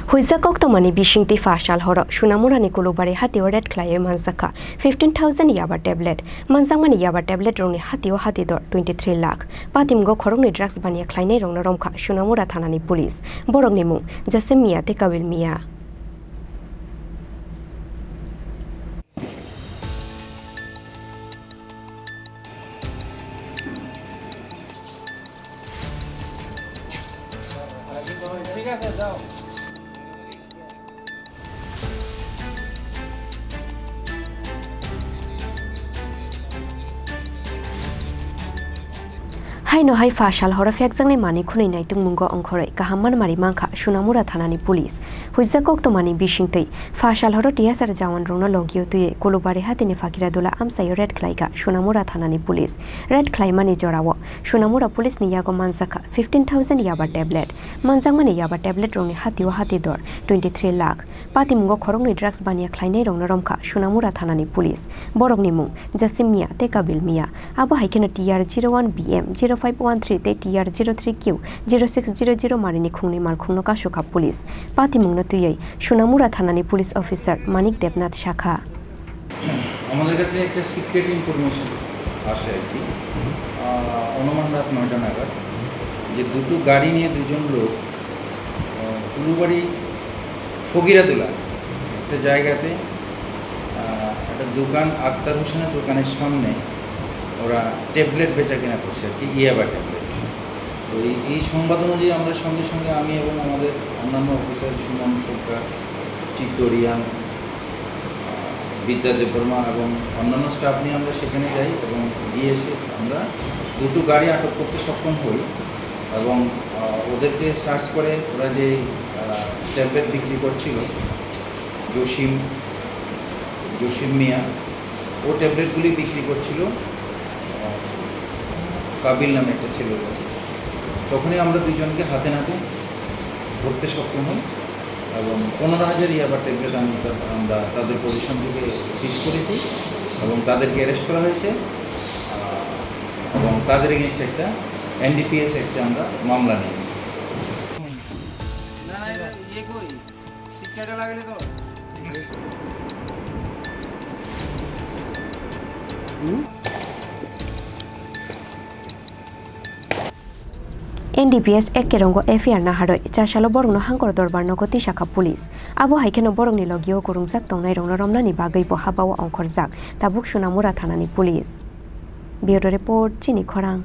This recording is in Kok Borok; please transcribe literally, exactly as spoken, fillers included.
Huijak koktwmani bisingtwi pha sal horo Sunamurani Kulubari hatio raid khlaiwi manjakha fifteen thousand yaba tablet. Manjakmani yaba tablet rokni hatio hati dor twenty three lakh. Patimgo khoroknwi drugs baniya khlainairokno romkha Sunamura thanani police. Borokni mung Jasim Mia tei Kabil Mia. Haino hai pha sal horo phekjaknai manwi khwnwi naitungmungo ongkhorwi kaham manmari mankha Sunamura thanani police. Huijak koktwmani bisingtwi pha sal horo T S R jawanrokno logio twiwi Kulubari hatini Fakira Dula amchaio raid khlaikha Sunamura thanani police. Raid khlaimani jorao Sunamura police ni yago manjakha fifteen thousand yaba tablet. Manjakmani yaba tablet rokni hatio hati dor twenty three lakh. Patimungo khoroknwi drugs baniya khlainairokno romkha Sunamura thanani police. Borokni mung Jasim Mia tei Kabil Mia. Abo hai kheno T R zero one B M zero five one three tei T R zero three Q zero six zero zero marini khungnwi malkhungno kasukha police. Patimungno twiwi Sunamura thanani police officer Manik Debnath sakha. আমাদের কাছে একটা secret information আসে আর কি, আহ, অনুমান রাত নয়টা নাগাদ, যে দুটো গাড়ি নিয়ে দুজন লোক, আহ, কুলুবাড়ি ফকিরাতুলা একটা জায়গাতে, আহ, একটা দোকান, আক্তার হোসেনের দোকানের সামনে ওরা ট্যাবলেট বেচা কেনা করছে আর কি, ইয়াবা ট্যাবলেট। তো এই, এই সংবাদ অনুযায়ী আমরা সঙ্গে সঙ্গে আমি এবং আমাদের অন্যান্য অফিসার সুমন সরকার, চিত্ত রিয়াং, বিদ্যা দেববর্মা এবং অন্যান্য স্টাফ নিয়ে আমরা সেখানে যাই এবং গিয়ে এসে আমরা দুটো গাড়ি আটক করতে সক্ষম হই এবং, আহ, ওদেরকে সার্চ করে ওরা যে, আহ, ট্যাবলেট বিক্রি করছিল, জসিম, জসিম মিয়া, ও ট্যাবলেটগুলি বিক্রি করছিল, আহ, কাবিল নামে একটা ছেলের কাছে। তখনই আমরা দুইজনকে হাতে নাতে ধরতে সক্ষম হই এবং পনেরো হাজার ইয়াবা ট্যাবলেট আমি তা-, আমরা তাদের পজিশন থেকে সিজ করেছি এবং তাদেরকে অ্যারেস্ট করা হয়েছে, আহ, এবং তাদের এগেইনস্টে একটা এনডিপিএস একটা আমরা মামলা নিয়েছি। না, না, এটা ইয়ে কই? শিক্ষাটা লাগালে তো। N D P S ek kerongo F I R naharwi chasalo borokno Hangkor Dorbar nogo tisakha police. Abo hai kheno borokni logio kwrwngjak tongnairokno romnani bagwi bo habao ongkhorjak, tabuk Sunamura thanani police. Bureau report, Chini Khorang.